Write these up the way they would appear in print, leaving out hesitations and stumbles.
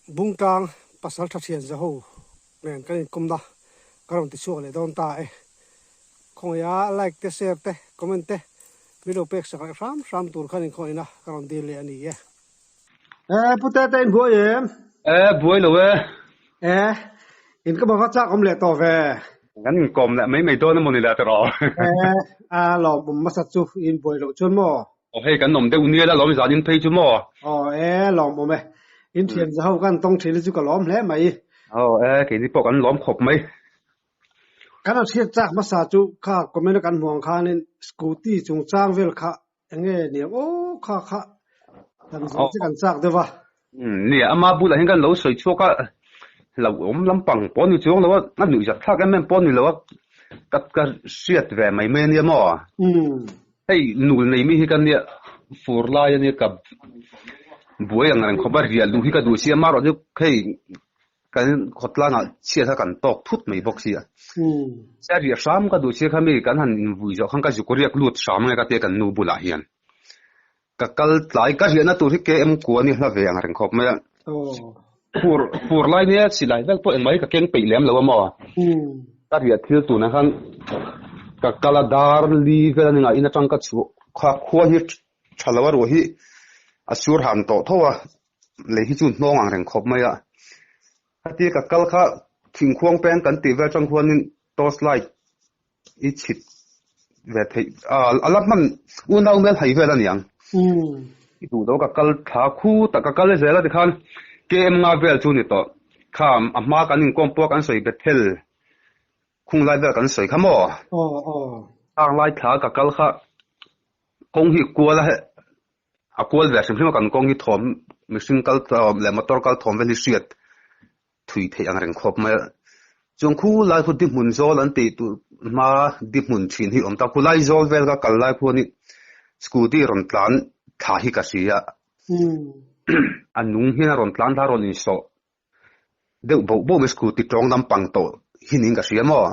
Bungtlang Pasaltha Thian Zaho nen kan inkawmna ka rawn ti chhuak leh dawn ta e. Khawngaih a like te share te comment te min lo pek sak leh hram hram tur khan inkhawngaihna ka rawn dil leh a ni e. E Pu Tete in buai em? E buai lo e. E in ka bava chak awm leh tawh ve. Kan inkawm leh mai mai dawn emaw ni le tiraw? E a lawmawm hmasa chu in buai loh chuan maw? Aw hei kan awm deuh nial a lawm zan in phei chu maw? Aw e lawmawm e. In thian za ho kan tawng thin hi chu ka lawm hle mai. Aw e keini pawh kan lawm khawp mai. Kan a hriat chak hmasa chu kha comment a kan hmuh ang khanin scooty chungchang vel kha enge niang aw kha kha kan zawh che kan chak deuh a. Nia ama bulah hian kan lo sawi chhuak a, hlauhawm lampang pawh ni chuang lo a, a nuihzat thlak em em pawh ni lo a, ka ka hriat ve mai mai ania maw? Hei nul nei mi hi ka nia fur lai ania ka buai ang reng khawp a, riah luh hi ka duh si a, amaherawhchu hei Kan khawtlangah chhiat kha kan tawk thut mai bawk sia. Sia riah hram ka duh sia kha mi kan han invui zawh khan ka zuk riak lut hram nge ka tia kan nu bulah hian. Ka kal tlai ka riahna tur hi KM kua ni hla ve ang reng khawp mai a. Fur fur lai nia silai vel pawh engmah hi ka keng peih lem lo a maw. Ka riah thil tunah khan ka kal a dar li vel a ni ngah in atang ka chhuah kha khua hi tha lo a ruah hi a sur han tawh tho a. Lei hi chu hnawng ang reng khawp mai a. Khatia ka kal kha thingkhuang peng kan tih vel atang khuanin torch light i chhit ve theih a, a la hman unau hmel hai vel a niang. I duh lo ka kal thla khu tak ka kal zel a tikhan KM nga vel chu ni tawh. Kha a hma kan inkawm pawh kan sawi Bethel khung lai vel kan sawi kha maw? Khang lai thla ka kal kha kawng hi kual a A kual ve hrim hrim a kan kawng hi thawm mihring kal thawm leh motor kal thawm vel hi hriat thui theih ang reng khawp mai a. Chuan khu lai khu di hmun zawl an tih tur hma di hmun thin hi awm ta khu lai zawl vel ka kal lai khuan hi scooty rawn tlan thla hi ka hria a. A nung hian a rawn tlan thla a rawn insawh deuh boh boh mai scooty tawng lampang tawh hi niin ka hria maw?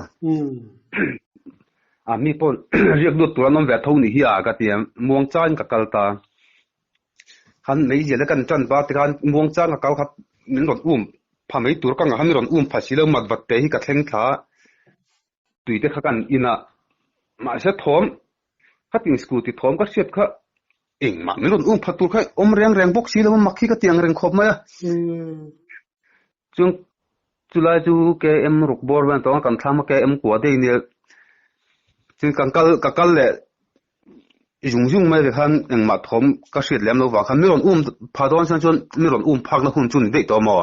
A mi pawh riak lut tur an awm ve tho ni hi a ka ti a, muang changin ka kal ta. Khan meizial te kan tan ba tikhan muang chang ka kal kha min rawn um pha mai tur ka ngah a, min rawn um pha si lo mat vat te hi ka thleng thla a, tui te kha kan in a, mahse thawm khatin scooty thawm ka hriat kha Engmah min rawn um phat tur kha awm reng reng bawk si lo a, mak hi ka ti ang reng khawp mai a. Chuan chulai chu KM ruk bawr vel tawng a kan thlam a KM kua dei nia. Chuan kan kal ka kal leh zung zung mai ve khan engmah thawm ka hriat lem lo vang khan mi rawn um pha dawn chuan chuan mi rawn um phakna hun chu ni daih tawh maw?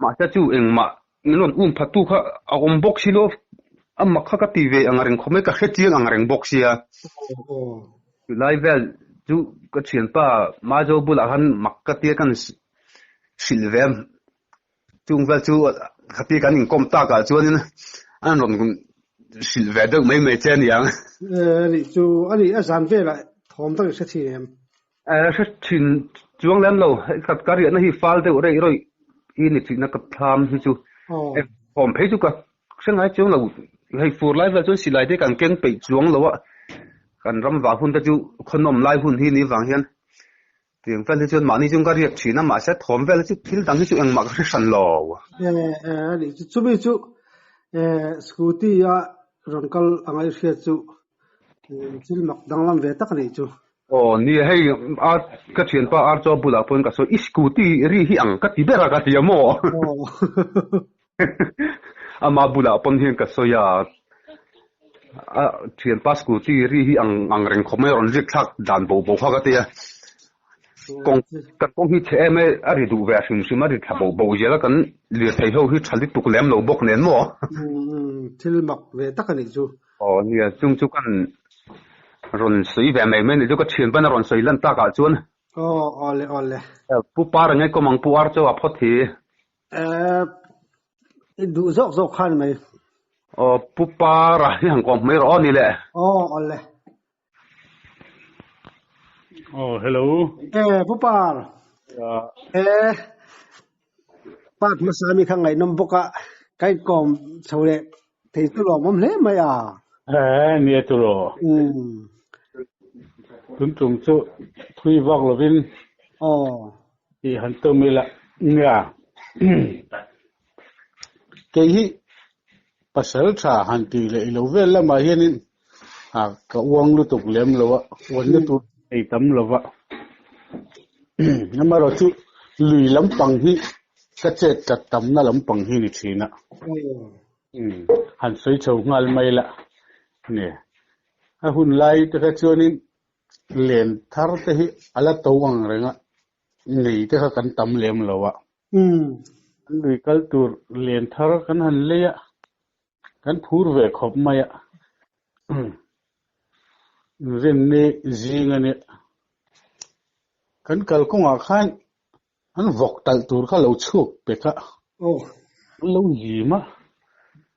Mahse chu engmah min rawn um phat tu kha a awm bawk si lo a mak kha ka ti ve ang reng khawp mai ka hre chiang ang reng bawk sia chulai vel chu ka thianpa Mazo bulah khan mak ka tia kan hrilh ve a chung vel chu khati kan inkawm takah chuanin an rawn hrilh ve deuh mai mai che a ni ang. Anih chu anih a zan velah thawm tak i hre thin em? Hre thin chuang lem lo, hei ka ka riahna hi fal deuh reih rawih i ni tihna ka thlam hi chu thawm phei chu ka hre ngai chuang lo, hei fur lai vel chuan silai te kan keng peih chuang lo a, kan ram vah hun te chu khawnawm lai hun hi ni vang hian tiang vel hi chuan mahni chu ka riak thin a, mahse thawm vel hi chu thil dang hi chu engmah ka hre hran lo. Chumi chu scooty a rawn kal a ngaihhriat chu thil mak danglam ve tak a nih chu. Aw nia hei a ka thianpa ar chaw bulah pawn ka sawi i scooty ri hi ang ka ti ber a ka ti a maw ama bulah pawn hian ka sawi a a thianpa scooty ri hi ang ang reng khawp mai a rawn riak thlak dan bo bo kha ka ti a kawng kan kawng hi chhe em e a ri duh ve hrim hrim a ri thla bo bo zel a kan lirthei ho hi tha lutuk lem lo bawk nen maw thil mak ve tak a nih chu. Aw nia chung chu kan rawn sawi ve mai mai ni chu ka thian pawn a rawn sawi lan tak ah chuan. Aw awle awle. Pu par nge kawm ang pu ar chaw a phawt hi. Eh i duh zawk zawk kha ni mai. Aw pu par a hi han kawm mai rawh aw ni le. Aw awle. Aw hello. Eh pu par. Eh part hmasa mi kha ngaihnawm bawk a ka inkawm chho leh thei chu lawmawm hle mai a. Eh nia chu rawh. Um. Tun tum chu thui vak lovin. Aw. Tih han tum ila. Nia. Kei hi pasal tha han tih leh ilo vel lamah hianin a ka uang lutuk lem lo a, uanna tur ei tam lo va. Amaherawh chu lui lampang hi ka chet tlat tamna lampang hi ni thin a. Han sawi chho nghal mai la ni. A hun lai te kha chuanin len thar te hi a la to ang reng a, nei te kha kan tam lem lo a. Kan lui kal tur len thar kan han lei a, kan phur ve khawp mai a. Inrinni zing a nia. Kan kalkawngah khan An vawk talh tur kha lo chhuak pek a, an lo zim a,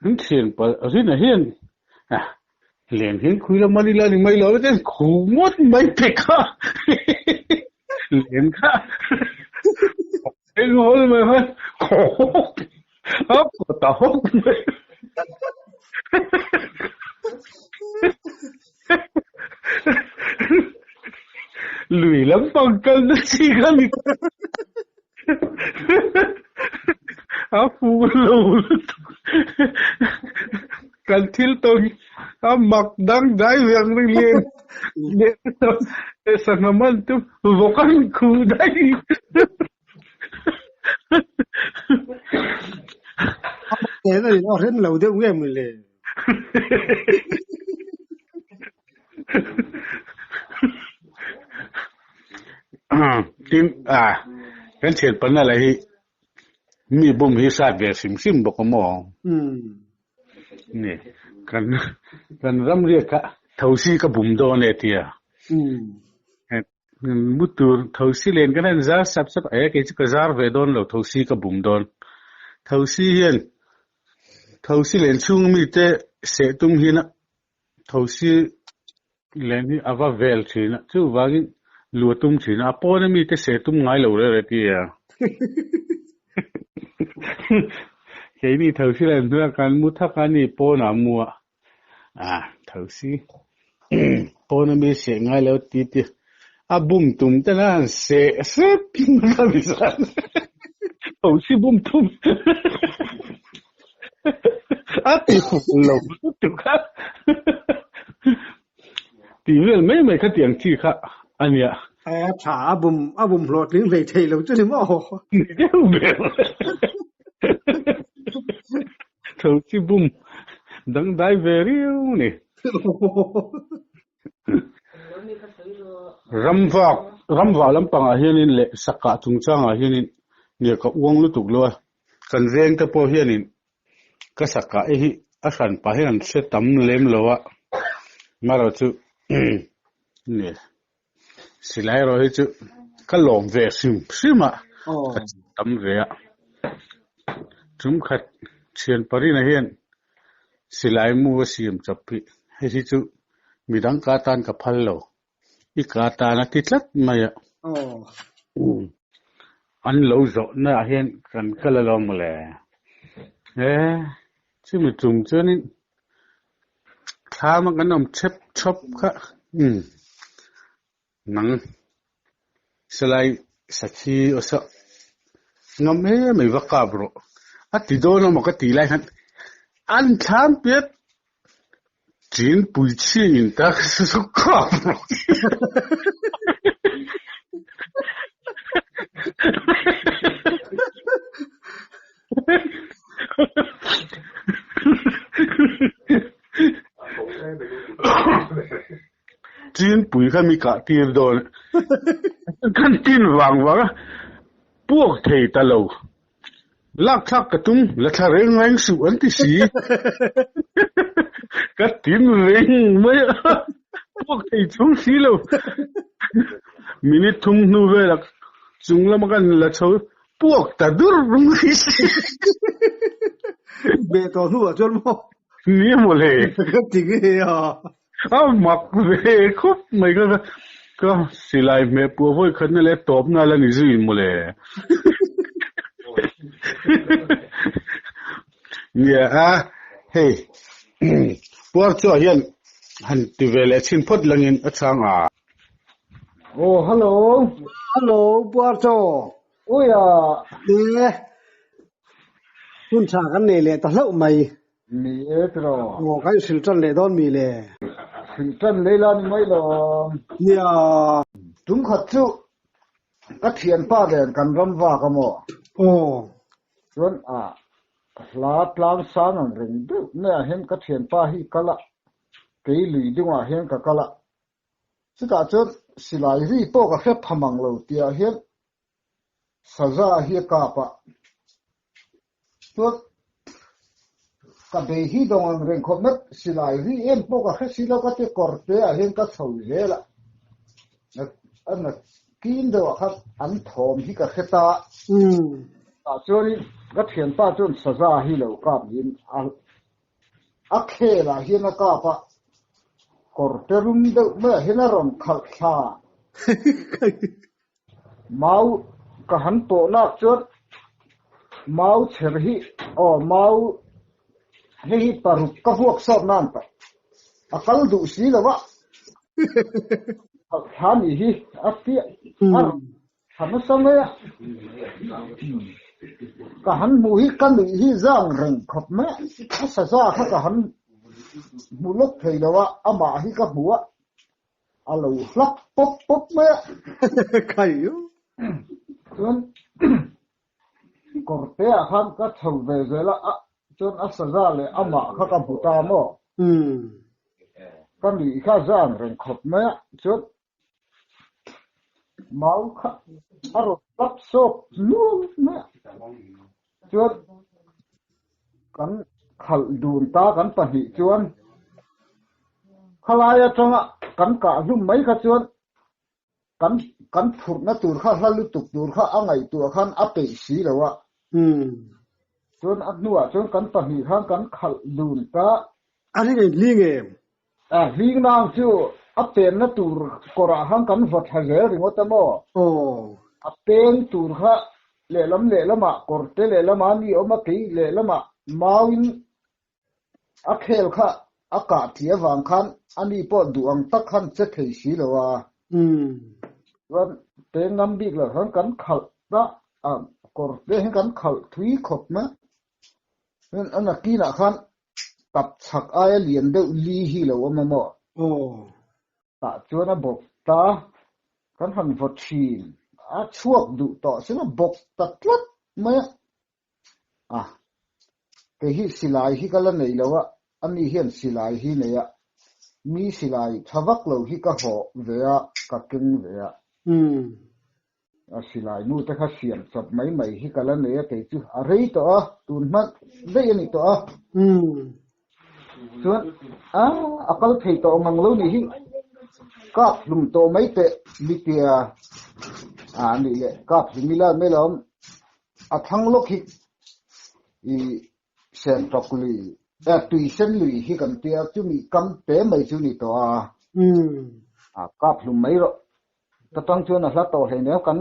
an thian palh rinah hian len hian khui la man ila ni mai lo ten khu ngawt mai pek a, len kha eng hawl mai khan khawk a kawt a hawk mai. Lui lampang kalna chi kha ni a fuh lo lutuk kan thil tawng a mak dang dai vek ring lian lian sangha man chu vawk an khuh daih. A nen a rem lo deuh nge maw le? Tin, a kan thian panna lah hi mi bum hi hrat ve hrim hrim bawk a maw? Ni, kan kan ram riak kha thosi ka bum dawn e tia. Mu tur thosi len kan han zar sap sap a, kei chu ka zar ve dawn lo thosi ka bum dawn. Thosi hian thosi len chhung mite seh tum hian a thosi len hi a va vel thin a, chuvangin lu a tum thin a, a pawn a mite seh tum ngai lo reng reng tia. Keini thosi len hnuaiah kan mu thak a ni pawnah mu a. A thosi pawn a mi seh ngai lo ti ti a bum tum ten a han seh sep ka ni zan thosi bum tum a ti fuh lo lutuk a ti vel mai mai kha tiang chi kha a nia. A tha a bum a bum hlawhtling hlei thei lo chu ni maw? Ni deuh ber. Thosi bum dangdai ve riau ni. Ramvak ramvah lampangah hianin leh sakah chungchangah hianin nia ka uang lutuk lo a, kan veng te pawh hianin ka sakah hi a hran pah hian an hre tam lem lo a, marawh chu nia silai erawh hi chu ka lawm ve hrim hrim a, ka tam ve a, tum khat thian parina hian silai mu a siam chap hi hei hi chu midang ka tan ka phal lo. I ka tan a ti tlat mai a. An lo zawh na ah hian kan kal alawm mawle. E, chumi tum chuanin thlam a kan awm thep thawp kha. Umm, nang salai sakhi awsa ngam em mai va kap rawh. A ti dawn a maw ka tih lai khan an thlam piat Chin pui chhing in ta ka su su khap rawh. Chin pui kha mi kah tir dawn. Kan tin vang vang a puak thei ta lo. Lak thlak ka tum, la thla reng reng suh an ti si. Ka tin reng mai a, puak thei chung si lo. Minute thum hnu velah chung lama kan la chho, puak ta dur mai si. Beh tawh hnuah chuan maw? Ni mawle. Ka ti nge a. A mak ve khawp mai ka ka silai hmeh puah vawi khatna leh tawpna la ni zui mawle. Nia a hei puar chu ah hian han ti ve leh chhin phawt langin a chhang a. Aw hello. Hello puar chaw. Uia. E hun tha kan nei leh ta hlauh mai. Ni e tiraw. Aw kan hrilh tan leh dawn mi le. Hrilh tan leh la ni mai lo. Nia. Tum khat chu ka thianpa nen kan ram vak a maw? Aw. Chuan a hla tlang sang ang reng deuh maiah hian ka thianpa hi kal a, kei lui dungah hian ka kal a. Chutah chuan silai ri pawh ka hre pha mang lo tihah hian saza hi a kap a. Chuan ka bei hi dawng ang reng khawp mai, silai ri em pawh ka hre si lo ka ti kawr te ah hian ka chho zel a. A na kin deuh ah khan an thawm hi ka hre ta. Tah chuanin ka thianpa chuan saza hi lo kap niin a A khel ah hian a kap a, kawr te rum deuh mai ah hian a rawn khalh thla. Mau ka han pawh lak chuan mau chher hi aw mau hei hi paruk ka vuak sawt nan tak a kal duh si lo a, khalh thla nih hi a fiah a rawn Thla hmasa mai a, ka han hmuh hi ka nuih hi zang reng khawp mai a, a saza kha ka han hmu lawk thei lo a, amah hi ka hmu a, a lo hlap pawp pawp mai a. Chuan kawr te ah khan ka chho ve zel a, chuan a saza leh amah kha ka hmu ta maw? Ka nuih kha zang reng khawp mai a, chuan Mau kha a rawn tap sawk nual mai a, chuan kan khalh dun ta kan pahnih chuan khalai atanga kan kah hlum mai kha chuan kan kan phurhna tur kha hla lutuk tur kha a ngaihtuah khan a peih si lo a. Chuan a hnuah chuan kan pahnih khan kan khalh dun ta. A ring em hling em? A hling nang chu a penna tur kawrah khan kan vaw thla zel ringawt a maw? Aw. A peng tur kha lehlam lehlamah kawrte lehlamah mi awm a, kei lehlamah mauin a khel kha a kah tih avang khan ani pawh duh ang tak khan che thei si lo a. Chuan peng ngam bik lo khan kan khalh ta a, kawrte hi kan khalh thui khawp mai. Chuan a nakinah khan Tap chhak aia lian deuh li hi lo awm a maw? Aw. Tah chuan a bawk ta, kan han vaw thin. A chhuak duh tawh sin a bawk ta tlat mai a. A, kei hi silai hi ka la nei lo a, ani hian silai hi nei a, mi silai tha vak lo hi ka hawh ve a, ka keng ve a. A silai nu te kha siam chawp mai mai hi ka la nei a kei chu a rei tawh a, tun hma daih a ni tawh a. Chuan a a kal thei tawh ngang lo nih hi kap hlum tawh mai teh mitia a nih leh kap hlum ila mai lo awm a thlang lawk hi i sen tawk lui tui sen lui hi kan tia chumi kam te mai chu ni tawh a a kap hlum mai rawh. Ka tang chuan a hla tawh hlei nen kan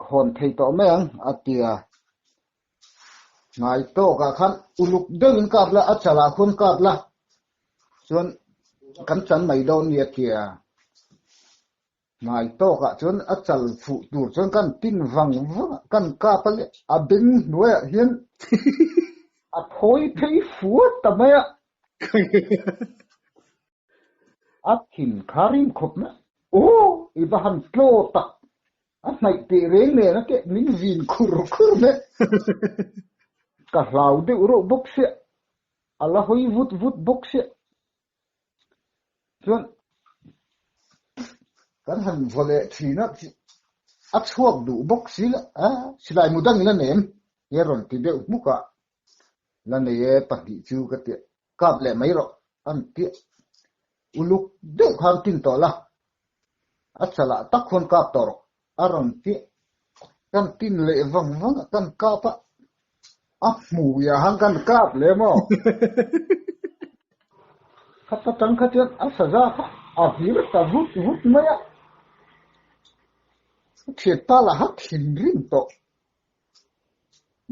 hawn thei tawh mai ang a ti a. Ngai tawkah khan uluk deuhin kap la, a chalah khuan kap la chuan kan chan mai dawn ni a ti a. Ngai tawkah chuan a chal fuh tur chuan kan tin vang vang a, kan kap a leh a beng hnuaiah hian a thawi phei fuat ta mai a. A thin kha rim khawp mai. Aw! I va han tlaw tak! A hnaih teh reng nen a teh min vin khur khur mai. Ka hlau deuh reuh bawk sia, a la hawi vut vut bawk sia. Chuan kan han vaw leh thin a, a chhuak duh bawk si la, a silai mu dangin a nem he rawn ti deuh hmuk a. La nei e pahnih chu ka ti kap leh mai rawh an ti uluk deuh khan tin tawh la a chalah tak khuan kap tawh rawh a rawn ti kan tin leh vang vang a kan kap a a hmui ah khan kan kap leh maw khata tang kha chuan a saza kha a vir ta vut vut mai a thianpa lah kha thinrim tawh.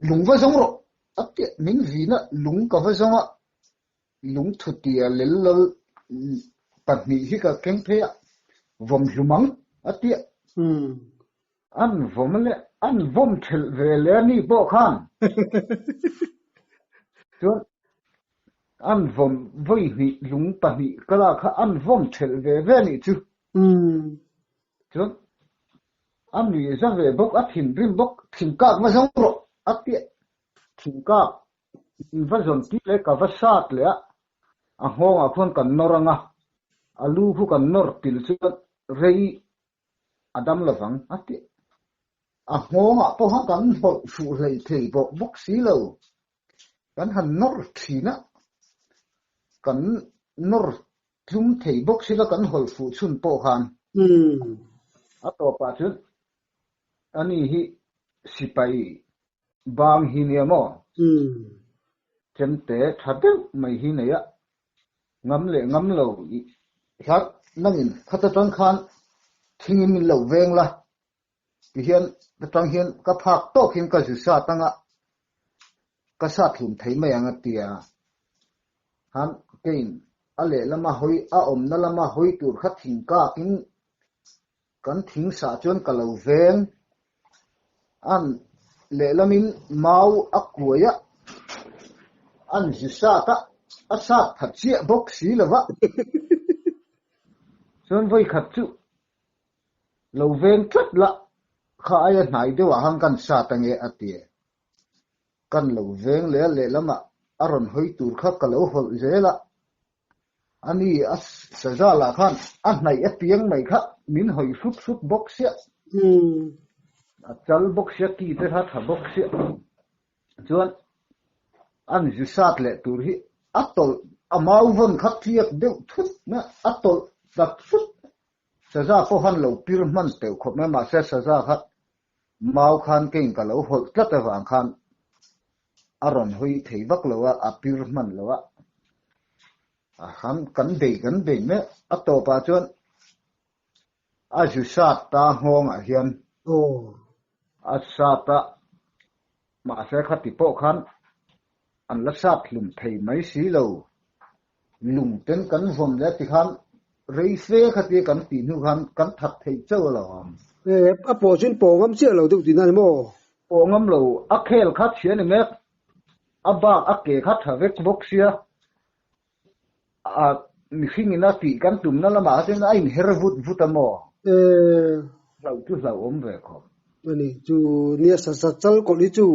Lung va zawng rawh a piah min vin a, lung ka va zawng a, lung thutia lel lal pahnih hi ka keng phei a, vawm hlum ang a piah. An vawm leh an vawm thelh ve leh a nih pawh khan chuan an vawm vawi hnih lung pahnih ka lak kha an vawm thelh ve ve a nih chu. Chuan a nuih za ve bawk, a thinrim bawk, thingkak va zawng rawh a tia thingkak in va zawn tir leh ka va sat leh a, a nghawngah khuan kan nawr ang a, a lu khu kan nawr pilh chuan rei a dam lovang a ti. A nghawngah pawha kan hawlh fuh hlei thei bawk bawk si lo. Kan han nawr thin a, kan nawr tlum thei bawk si lo kan hawlh fuh chhun pawh khan. A tawpah chuan ani hi sipai bang hi nia maw? Chemte tha deuh mai hi nei a, Ngam leh ngam lo i hlat nangin khat atang khan thingin min lo veng la ti hian atang hian ka phak tawk hian ka zu sat anga ka sat hlum thei mai ang a ti a. Han kein a lehlama hawi a awmna lama hawi tur kha thing kakin kan thing sah chuan ka lo veng an lehlamin mau a kuai a, an zu sat a, a sat tha chiah bawk si lo va. Chuan vawi khat chu lo veng tlat la, kha aia hnai deuhah khan kan sat ange a ti. Kan lo veng leh a lehlamah a rawn hawi tur kha ka lo hawlh zel a. Ani a saza lah khan a hnaih a piang mai kha min hawi hrut hrut bawk sia. A chal bawk sia, ki te kha tha bawk sia. Chuan an zu sat leh tur hi a tawlh a mau vawn kha tliak deuh thut mai a, a tawlh ta thut. Saza pawh khan lo pir hman teuh khawp mai mahse saza kha mau khan keiin ka lo hawlh tlat avang khan a rawn hawi thei vak lo a, a pir hman lo a, a han kan bei kan bei mek a tawpah chuan a zu sat ta nghawngah hian a sat a, mahse khati pawh khan an la sat hlum thei mai si lo, lung ten kan vawm leh tikhan rei fe khatia kan tih hnu khan kan that theih chauh alawm. A pawh chuan pawh ngam chiah lo deuh tihna a ni maw? Pawh ngam lo, a khel kha chhia ni mek, a bak a ke kha tha vek bawk sia, a mihring ina tih kan tumna lamah kha chuan a inher vut vut a maw? Hlauh chu hlauhawm ve khawp. A ni, chu nia sa sa chal kawlh hi chu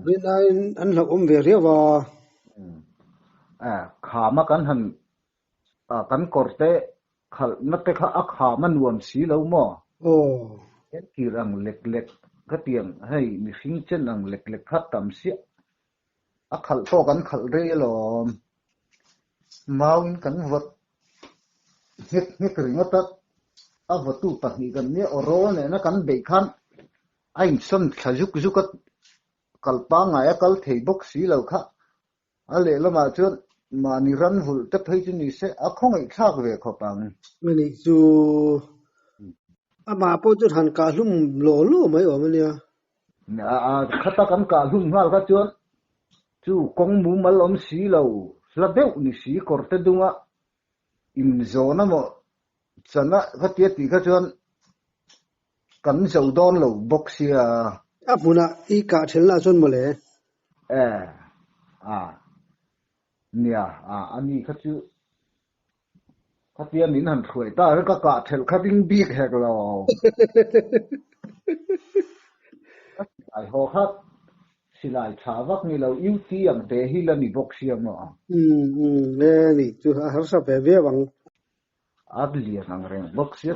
rinaiin an hlauhawm ve riau a. Khama kan han kan kawr te khalhna te kha a kham a nuam si lo maw? Aw. Hian kir ang lek lek ka tiang hei mihring chen ang lek lek kha tam siah. A khalh pawh kan khalh rei alawm. Mauin kan vawt nghek nghek ringawt a, a vawtu pahnih kan nia aw rawl nena kan beih khan a insawn thla zuk zuk a, kal pangngai a kal thei bawk si lo kha. A lehlamah chuan mahni ran vulh te phei chu ni se a khawngaih thlak ve khawp ang. Ani chu amah pawh chu han kah hlum law law mai awm a nia. Khata kan kah hlum nghal kha chuan chu kawng mumal awm si lo, hla deuh ni si kawr te dunga inzawn a maw chana khatia tih kha chuan kan zo dawn lo bawk sia. A hmunah i kah thelna chuan mawle. E, a, nia, a, ani kha chu khatia min han hruai ta a, ka kah thelh kha ding bik hek lo. Ka silai haw kha silai tha vak ni lo, UT ang te hi la ni bawk sia maw? Umm, umm, e ni chu a harsa ve viau ang. A lian ang reng bawk sia,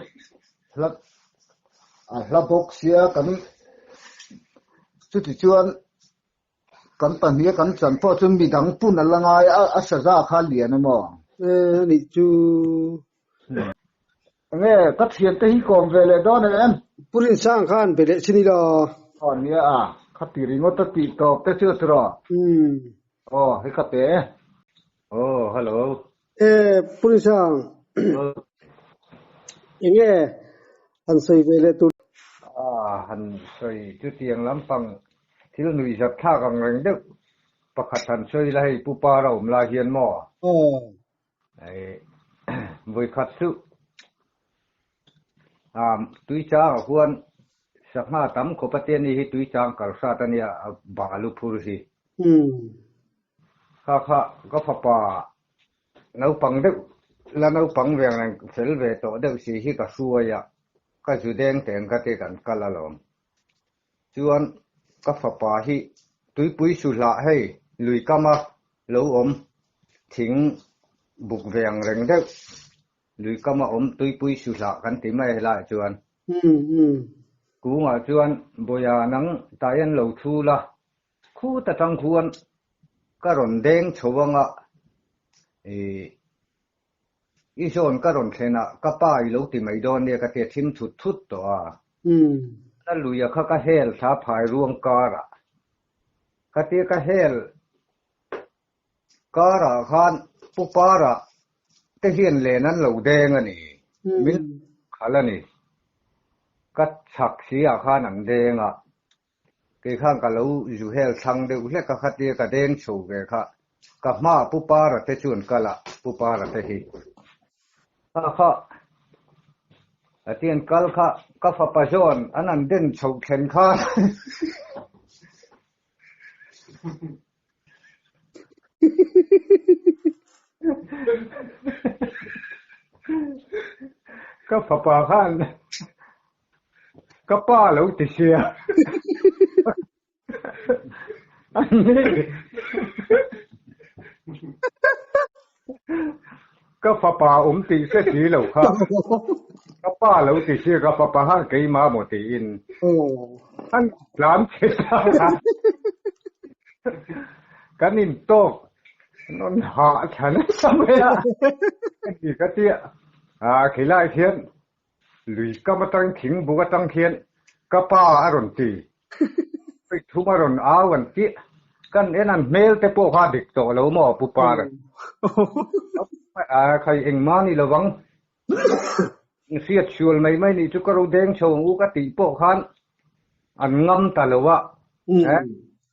hla a hla bawk sia kan chuti chuan kan pahnih a kan chan pawh chu midang pun a la ngai a, a saza kha a lian a maw? E anih chu. Enge ka thiante hi kawm ve leh dawn em? Pu Rinsang khan be leh chin ila. Aw nia a, khati ringawt a tih tawp te chu a tiraw? Umm. Aw hei ka pe e. Aw hello. E Pu Rinsang, enge han sawi ve leh tur? A han sawi chutiang lampang thil nuihzat thlak ang reng deuh pakhat han sawi la hei Pu Para awm lai hian maw? Aw. Hei vawikhat chu a Tuichangah khuan. Sangha tam khawp a tia ni hi tui chang kal hrat a nia a balu phur hi. Kha kha ka fapa naupang deuh la naupang ve ang reng fel ve tawh deuh si hi ka hruai a, ka zu deng teng ka ti kan kal alawm. Chuan ka fapa hi tuipui su hlah hei lui kama lo awm thing buk ve ang reng deuh lui kama awm tuipui su hlah kan ti mai helaiah chuan. Kungah chuan Bawia nang taian lo thu la, khut atang khuan ka rawn deng chho anga ih I zawn ka rawn thlen a, ka pa i lo ti mai dawn nia ka ti a thim thut thut tawh a. Ka luia kha ka hel thla phai ruang karah. Ka tia ka hel karah khan Pu Para te hian len an lo deng a ni. Min khalh a ni. Ka chhak si ah khan an deng a. Kei khan ka lo zu hel thlang deuh hlek a khatia ka deng chho ve kha. Ka hma Pu Para te chuan kal a, Pu Para te hi. Kha kha a tian kal kha ka fapa zawn an han den chhoh thlen khan Ka fapa khan Ka pa lo ti sia. Ka fapa awm tih hre si lo kha. Ka pa lo ti sia ka fapa khan keimah maw tiin. An tlan che ta. Kan intawk nawn hah thla nasa mai a. Ka ti ka tia. Khilai khian Lui kam atang thing buk atang khian ka pa a rawn ti. Hei thum a rawn au an tih. Kan en an hmel te pawh kha dik tawh lo maw Pu Par? A khai engmah ni lovang. Hriat sual mai mai nih chu ka ro deng chho ang u ka tih pawh khan an ngam ta lo a.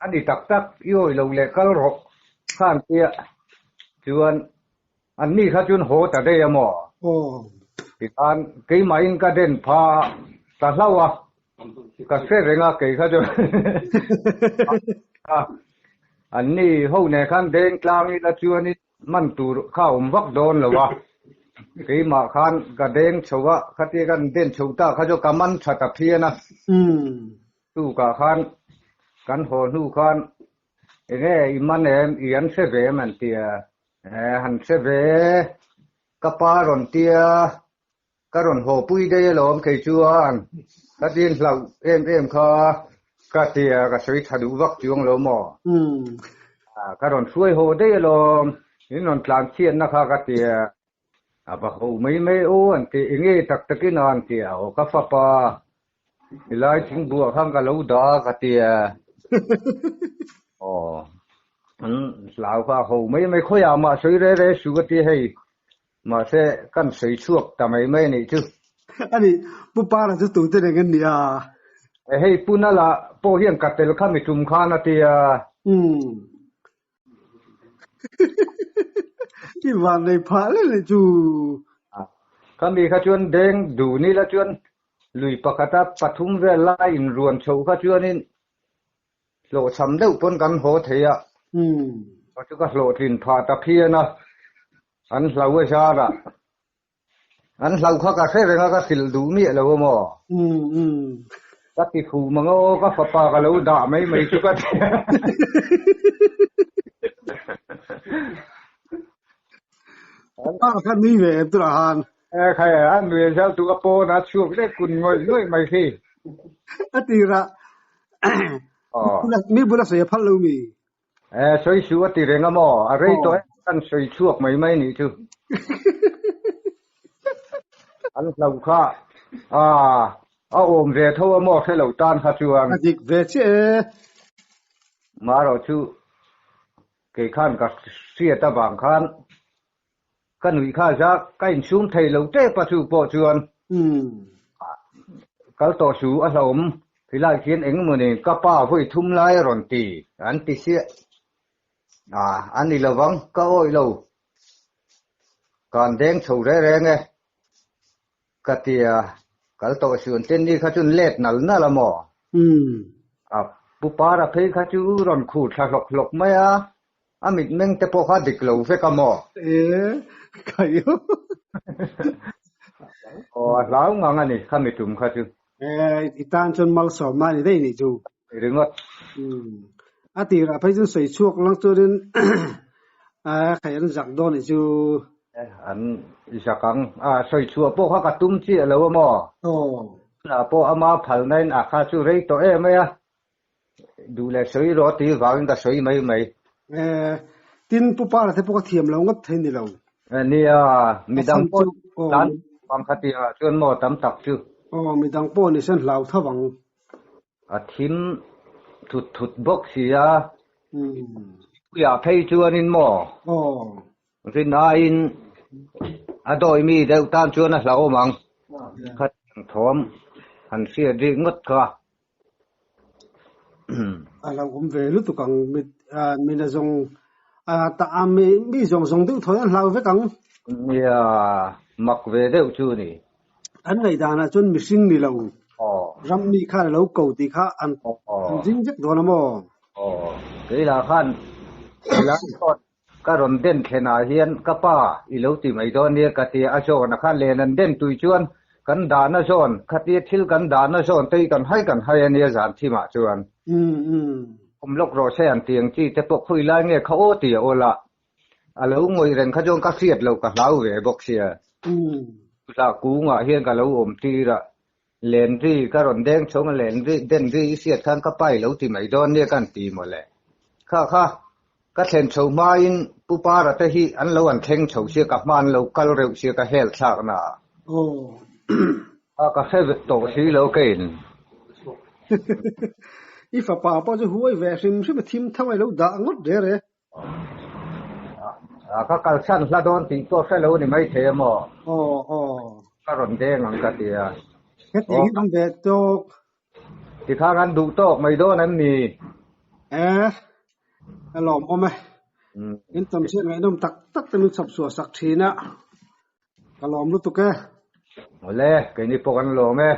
A ni tak tak i awih lo leh kal rawh khan tia chuan An ni kha chuan haw ta daih a maw? Tikhan keimahin ka den pha ta hlauh a, ka hre reng a kei kha chuan an ni ho nen khan deng tlang ila chuanin man tur kha a awm vak dawn lo a, keimah khan ka deng chho a, khatia kan den chho ta kha chu ka man tha ta phian a, tukah khan kan haw hnu khan Enge i man em? I an hre ve em an ti a. E, han hre ve. Ka pa rawn tia, ka rawn haw pui daih alawm kei chuan. Ka tin hlauh em em kha ka ti a, ka sawi tha duh vak chuang lo maw? Ka rawn hruai haw daih alawm, in rawn tlan chhiatna kha ka ti a. A va ho mai mai aw an ti, enge tak takin a an ti a, aw ka fapa Helai thingbuah khan ka lo dah a ka ti a. Aw an hlau kha ho mai mai khawiah mah sawi re re su ka ti hei, mahse kan sawi chhuak ta mai mai a nih chu. Ani Pu Para chu tute reng an ni a. Hei Pu Nala pawh hian ka tel kha mi tum khan a ti a. Umm. I van nei phah leh leh chu. Ka mi kha chuan deng duh ni la chuan lui pakhata pathum vel lai inruan chhoh kha chuanin hlawhchham deuh pawn kan haw thei a. Chu ka hlawhtlin phah ta phian a, an hlau a zar a. An hlau kha ka hre reng a, ka hrilh duh miah lo a maw? Ka ti fuh mang aw, ka fapa ka lo dah mai mai chu ka ti. Pa kha nui ve em tunah khan? E khai, a nui a zau tu ka pawn a chhuak leh kun ngawih ngawih mai khi. A tirah mi bula sawi a phal lo mi? E, sawi su a ti reng a maw? A rei tawh e, kan sawi chhuak mai mai nih chu. An hlau kha a a awm ve tho a maw hre lo tan kha chuan. A dik ve chiah e. Marawh chu kei khan ka hriat avang khan ka nuih kha za ka insum thei lo tep a chu pawh chuan kal tawh su a hlauhawm helai khian eng emaw ni ka pa vawi thum lai a rawn ti an ti siah a a ni lovang ka awih lo kan deng chho reng reng e ka ti a. Kal tawh suh an ten ni kha chu an let nal nal a maw? A pu para phei kha chu rawn khur thla hlawk hlawk mai a, a mitmeng te pawh kha dik lo vek a maw? E, khaio. Aw, a hlau ngang a ni kha mitum kha chu. E, i tan chuan malsawmna a ni daih nih chu. Ringawt. A tirah phei chuan sawi chhuak lang chuanin khai an zak dawn nih chu. An zak ang. A sawi chhuah pawh kha ka tum chiah lo a maw? Aw. Tunah pawh ama phalna in a kha chu rei tawh em mai a. Duh leh sawi rawh tih vangin ka sawi mai mai. Tin, Pu Para te pawh ka thiam lo ngawt thei ni lo. Nia, midang pawh tan vang kha tihah chuan maw tam tak chu. Aw, midang pawh ni sen hlau tho ang. A thim thut thut bawk si a. Puiah phei chuanin maw? Rin aiin a dawi mi deuh tan chuan a hlauhawm ang. Khatiang thawm han hriat rih ngawt kha. A hlauhawm ve lutuk ang mina zawng a mi zawng zawng deuh thawi an hlau vek ang. Nia, mak ve deuh chu ni. An ngaihdanah chuan mihring ni lo, ram mi khan a lo ko tih kha an ring vek dawn a maw? Aw, keilah khan helai pawh ka rawn den thlenah hian ka pa i lo ti mai dawn nia ka ti a, a zawnah khan len an den tui chuan kan dahna zawn khatia thil kan dahna zawn te hi kan hai kan hai a nia zan thimah chuan. Awm lawk rawh se an ti ang chi te pawh khawi lai nge kha aw ti a awl a. A lo ngawih reng kha chuan ka hriat loh ka hlau ve bawk sia. Chutah kungah hian ka lo awm tir a, len ri ka rawn deng chhawng a, len ri den ri i hriat khan ka pa i lo ti mai dawn nia ka han ti mawle. Kha kha, ka thlen chho hmain Pu Para te hi an lo an thleng chho sia, ka hma an lo kal reuh sia ka hel thlak na. A ka hre vek tawh si lo keiin. I fapa pawh chu huai ve hrim hrim a thim tho a i lo dah ngawt reh reh. A ka kalsan hla dawn tih pawh hre lo ni maithei a maw? Aw aw. Ka rawn deng ang ka ti a. Hetiang hi an ve tawk. Tikhan an duh tawk mai dawn em ni? E, a lawmawm e. In tam chhiat ngaihnawm tak tak te min chhawp chhuah sak thin a. Ka lawm lutuk e. Awle, keini pawh kan lawm e.